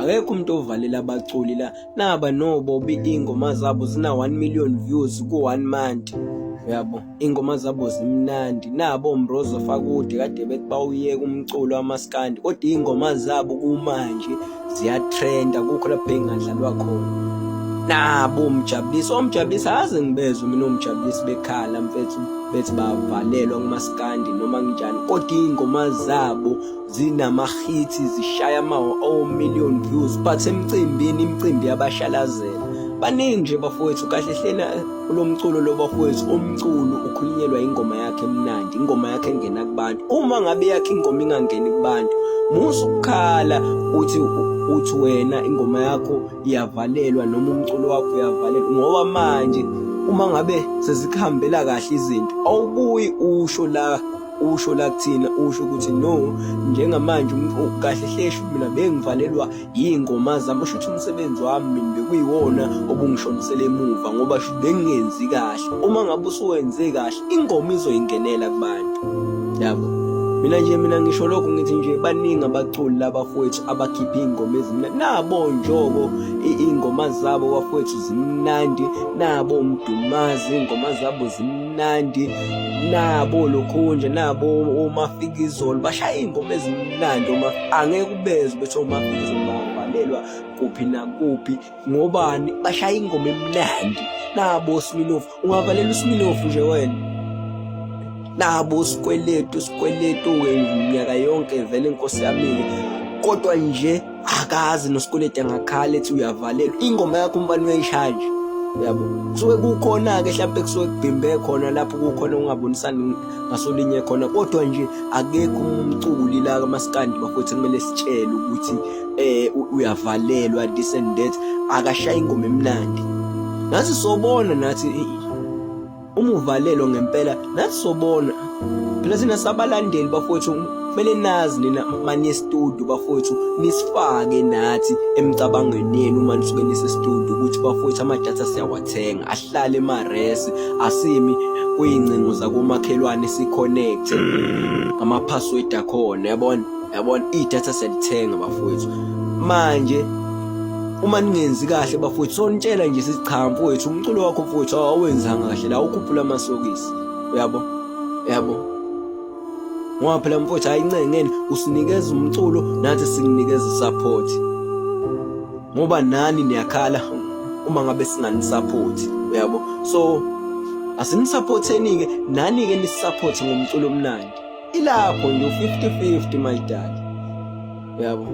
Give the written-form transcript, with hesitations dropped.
Akekho umuntu ovalela abaculi la. Naba noBobi iy'ngoma zabo zina-1 million views ku-one month. Uyabo, iy'ngoma zabo zimnandi. Nabo oMroza Fakude kade bethi bawuyeka umculo wamaskandi, kodwa iy'ngoma zabo kumanje ziyatrenda, akukho lapho ey'ngadlalwa khona. Nabo oMjabulisi, oMjabulisi akaze ngibezwe mina oMjabulisi bekhala mfethu bethi bavalelwa kumaskandi noma kunjani, kodwa iy'ngoma zabo zinama-hits zishaya ama-million views, but emcimbini imicimbi yabashalazela. Baningi nje bafowethu, kahle hlena kulo mculo lo bafowethu, umculo ukhulunyelwa ingoma yakhe emnandi, ingoma yakhe engena kubantu. Uma ngabe yakhe ingoma ingangeni kubantu, musa ukukhala uthi wena ingoma yakho iyavalelwa noma umculo wakho uyavalelwa, ngoba manje uma ngabe sezikuhambela kahle izinto awubuyi usho la, usho la kuthina, usho ukuthi no, njengamanje kahle hleshu mina bengivalelwa yiy'ngoma zami, usho ukuthi umsebenzi wami mina bekuyiwona obungishonisela emuva ngoba sho bengingenzi kahle. Uma ngabe usuwenze kahle ingoma izoyingenela kubantu, yabo. Mina nje mina ngisho lokho ngithi nje baningi abaculi labafowethu abakhipha iy'ngoma ezimnandi, nabo Njoko iy'ngoma zabo bafowethu zimnandi, nabo Mdumazi iy'ngoma zabo zimnandi, nabo lokhunje, nabo oMafikizolo bashaya iy'ngoma ezimnandi. Angeke ubezwe bethi oMafikizolo bavalelwa kuphi nakuphi, ngobani bashaya ingoma emnandi. Nabo Sminofu, ungavalela uSminofu nje wena. Nabo Sikweletu, Sikweletu-ke minyaka yonke vele inkosi yami-ke, kodwa nje akazi noSikweletu angakhala ethi uyavalelwa ingoma yakho, umfana uyayishaya nje, uyabo. Kusuke kukhona-ke hlampe kusuke kubhimbe khona lapho kukhona ungabonisani ngasolinye khona, kodwa nje akekho umculi la kamaskandi bafowethu kumele sitshele ukuthi uyavalelwa this and that, akashaya ingoma emnandi. Nathi sobona, nathi uma uvalelwa ngempela nathi sobona. Phela thina sabalandeli bafowethu, kumele nazi nina mani studio bafowethu, nisifake nathi emcabangweni yenu uma nisuke nise studio ukuthi bafowethu amadatha siyawathenga, ahlale ema-res, asimi kuyingcingo zakomakhelwane si-connect ngama-password akhona, yabona, yabona idatha siyalithenga bafowethu. Manje uma ningenzi kahle bafowethu sonitshela nje sithi cha mfowethu, umculo wakho mfowethu awenzanga kahle la, ukhuphula amasokisi, uyabo, uyabo, ngoba phela mfowethu hayi incengeni, usinikeza umculo nathi sikunikeza isupport, ngoba nani niyakhala uma ngabe singanisupport, uyabo. So asinisupporteni-ke nani-ke nisupporte ngomculo omnandi, ilapho nje u-50-50 my dad, uyabo.